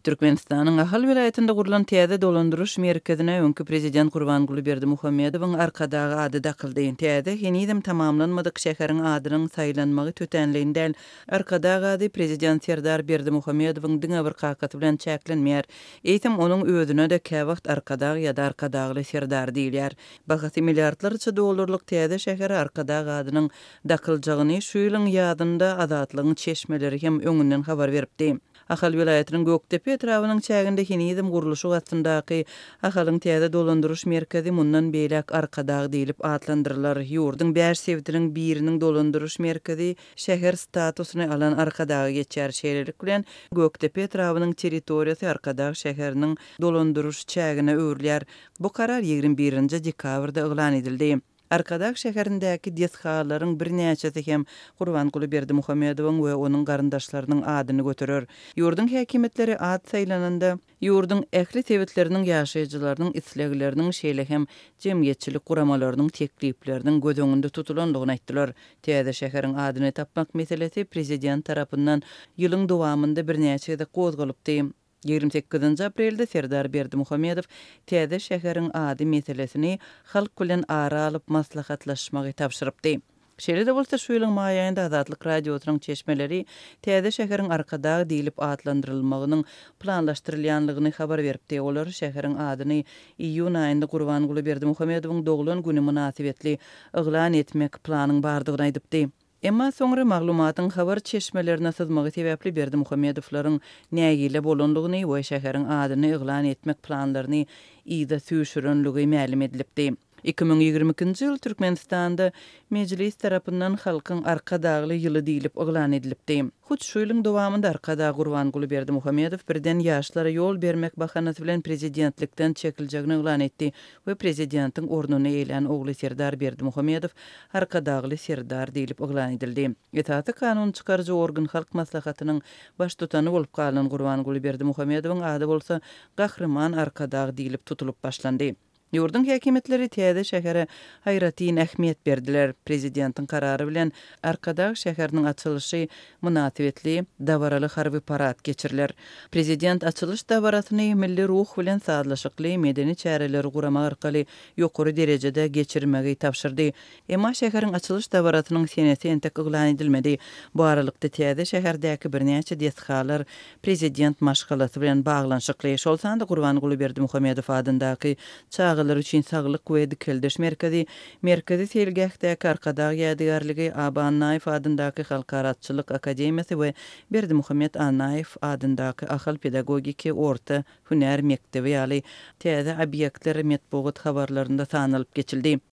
Türkmenistanyň Ahal welaýatynda gurlan täze dolandyryş merkezine öňki prezident Gurbanguly Berdimuhamedowyň Arkadag ady dakyldy. Täze, henizem tamamlanmadyk şäheriň adynyň saýlanmagy tötänleýin däl. Arkadag ady prezident Serdar Berdimuhamedowyň diňe bir kakasy bilen çäklenmeýär. Eýsem, onuň özüne-de käwagt Arkadag ýa-da Arkadagly Serdar diýilýär. Bahasy milliardlarça dollarlyk täze şähere Arkadag adynyň dakyljagyny şu ýylyň ýazynda Azatlygyň çeşmeleri hem öňünden habar beripdi. Ahal welaýatynyň Gökdepe etrabynyň çäginde henizem gurluşyk astyndaky Ahalyň täze dolandyryş merkezi mundan beýläk Arkadag diýlip atlandyrylar. Ýurduň bäş sebitiniň biriniň dolandyryş merkezi şäher statusyny alan Arkadaga geçýär. Şeýlelik bilen, Gökdepe etrabynyň territoriýasy Arkadag şäheriniň dolandyryş çägine öwrülýär. Bu karar 21-nji dekabrda yglan edildi. Arkadag şäherindäki desgalaryň birnäçesi hem Gurbanguly Berdimuhamedowyň we onuň garyndaşlarynyň adyny göterer. Ýurduň häkimiýetleri at saýlananda, ýurduň ähli sebitleriniň ýaşaýjylarynyň islegleriniň, şeýle hem jemgyýetçilik guramalarynyň teklipleriniň göz öňünde tutulandygyny aýtdylar. Täze şäheriň adyny tapmak meselesi prezident tarapyndan ýylyň dowamynda birnäçe gezek gozgalypdy. 28-nji aprelde Serdar Berdimuhamedow täze şäheriň ady meselesini halk bilen ara alyp maslahatlaşmagy tabşyrypdy. Şeýle-de bolsa, şu ýylyň maý aýynda Azatlyk Radiosynyň çeşmeleri täze şäheriň Arkadag diýlip atlandyrylmagynyň planlaşdyrylýanlygyny habar beripdi. Olar şäheriň adyny iýun aýynda Gurbanguly Berdimuhamedowyň doglan güni mynasybetli yglan etmek planyň bardygyny aýdypdy. Emma soňra maglumatyň habar çeşmelerine syzmagy sebäpli Berdimuhamedowlaryň nägile bolandygyny we şäheriň adyny yglan etmek planlaryny yza süýşürenligi mälim edilipdi. 2022-nji ýyl Türkmenistanda Mejlis tarapyndan Halkyň Arkadagly ýyly diýlip yglan edilipdi. Hut şu ýylyň dowamynda Arkadag Gurbanguly Berdimuhamedow birden ýaşlara ýol bermek bahanasy bilen prezidentlikden çekiljegini yglan etdi we prezidentiň ornuny eýelän ogly Serdar Berdimuhamedow Arkadagly Serdar diýlip yglan edildi. Esasy kanun çykaryjy organ Halk Maslahatynyň Baştutany bolup galan Gurbanguly Berdimuhamedowyň ady bolsa Gahryman Arkadag diýlip tutulyp başlandy. Ýurduň häkimiýetleri täze şähere aýratyn ähmiýet berdiler. Prezidentiň karary bilen Arkadag şäheriniň açylyşy mynasybetli dabaraly harby parad geçiriler. Prezident açylyş dabarasyny milli ruh bilen sazlaşykly medeni çäreleri guramak arkaly ýokary derejede geçirmegi tabşyrdy. Emma şäheriň açylyş dabarasynyň senesi entek yglan edilmedi. Bu aralykda täze şäherdäki birnäçe desgalar prezident maşgalasy bilen baglanyşykly, şol sanda Gurbanguly Berdimuhamedow adyndaky çagalar üçin saglyk we dikeldiş merkezi, Merkezi seýilgähdäki Arkadag ýadygärligi, Aba Annaýew adyndaky Halkara atçylyk akademiýasy we Berdimuhamet Annaýew adyndaky Ahal pedagogiki orta hünär mekdebi ýaly täze obýektler metbugat habarlarynda sanalyp geçildi.